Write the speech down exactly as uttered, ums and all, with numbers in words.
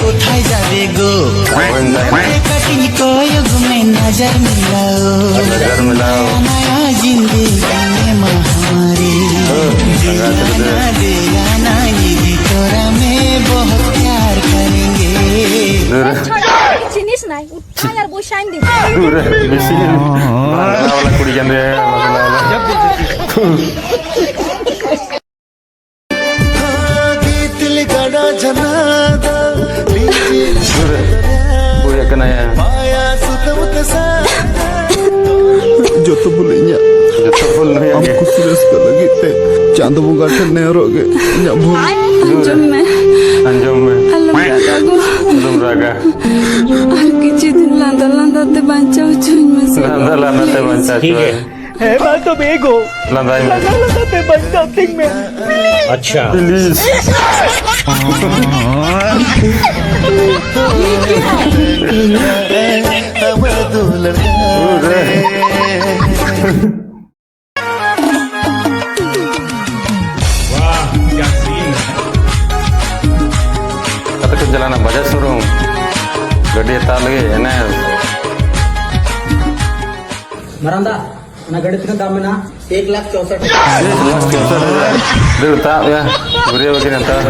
কোথায় যাবে গো? কোথায় যাবে? কাটিং কয়গ মে নজর মিলাও। নজর মিলাও। নয়া জিন্দেগি মে মহামারী। হুম। দিলানা, দিলানা, ইদি তোরা মে বহুত প্যার করেঙ্গে। দূর। চিনিস নাই, উঠা আর বসাইন দিবি। দূর। বেশি বাংলা বাংলা কুড়ি কেন রে? বাংলা বাংলা। ᱫᱩᱨᱮ ᱦᱩᱭ ᱟᱠᱟᱱᱟᱭᱟ᱾ ᱡᱚᱛᱚ ᱵᱚᱞᱮ ᱤᱧᱟᱹᱜ᱾ ᱡᱚᱛᱚ ᱵᱚᱞᱮ ᱱᱩᱭᱟᱜ ᱟᱢ ᱜᱮ᱾ ᱠᱩᱥᱤ ᱨᱟᱹᱥᱠᱟᱹ ᱞᱟᱹᱜᱤᱫ ᱛᱮ ᱪᱟᱸᱫᱚ ᱵᱚᱸᱜᱟ ᱴᱷᱮᱱ ᱱᱮᱦᱚᱨᱚᱜ ᱜᱮ ᱤᱧᱟᱹᱜ ᱵᱷᱩᱞ᱾ ᱟᱸᱡᱚᱢ ᱢᱮ᱾ ᱟᱸᱡᱚᱢ ᱢᱮ᱾ ᱟᱞᱚᱢ ᱨᱟᱜᱟ ᱜᱚ᱾ ᱟᱞᱚᱢ ᱨᱟᱜᱟ᱾ ᱟᱨ ᱠᱤᱪᱷᱩ ᱫᱤᱱ ᱞᱟᱸᱫᱟ ᱞᱟᱸᱫᱟ ᱛᱮ ᱵᱟᱧᱪᱟᱣ ᱦᱚᱪᱚᱧ ᱢᱮᱥᱮ᱾ ᱞᱟᱸᱫᱟ ᱞᱟᱸᱫᱟ ᱛᱮ ᱵᱟᱧᱪᱟᱣ ᱦᱚᱪᱚ᱾ ᱦᱮᱸ ᱢᱟ ᱛᱚᱵᱮ ᱜᱚ᱾ ᱞᱟᱸᱫᱟᱭ ᱢᱮ᱾ ᱞᱟᱸᱫᱟ ᱞᱟᱸᱫᱟ ᱛᱮ ᱵᱟᱧᱪᱟᱣ ᱛᱤᱧ ᱢᱮ᱾ ᱟᱪᱪᱷᱟ᱾ ᱯᱞᱤᱡ᱾ ᱠᱟᱛᱮ ᱠᱚ ᱪᱟᱞᱟᱣᱱᱟ ᱵᱟᱡᱟᱡᱽ ᱥᱳᱨᱩᱢ ᱜᱟᱹᱰᱤ ᱦᱟᱛᱟᱣ ᱞᱟᱹᱜᱤᱫ ᱮᱱᱮᱥ᱾ ᱢᱟᱨᱟᱝ ᱫᱟ, ᱚᱱᱟ ᱜᱟᱹᱰᱤ ᱛᱤᱱᱟᱹᱜ ᱫᱟᱢ ᱢᱮᱱᱟᱜᱼᱟ? ᱮᱠ ᱞᱟᱠᱷ ᱪᱳᱥᱚᱴ ᱦᱟᱡᱟᱨ᱾ ᱫᱟᱹᱲ ᱛᱟᱵ ᱭᱟ, ᱵᱟᱹᱨᱭᱟᱹ ᱵᱟᱹᱠᱤᱱ ᱦᱟᱛᱟᱣ᱾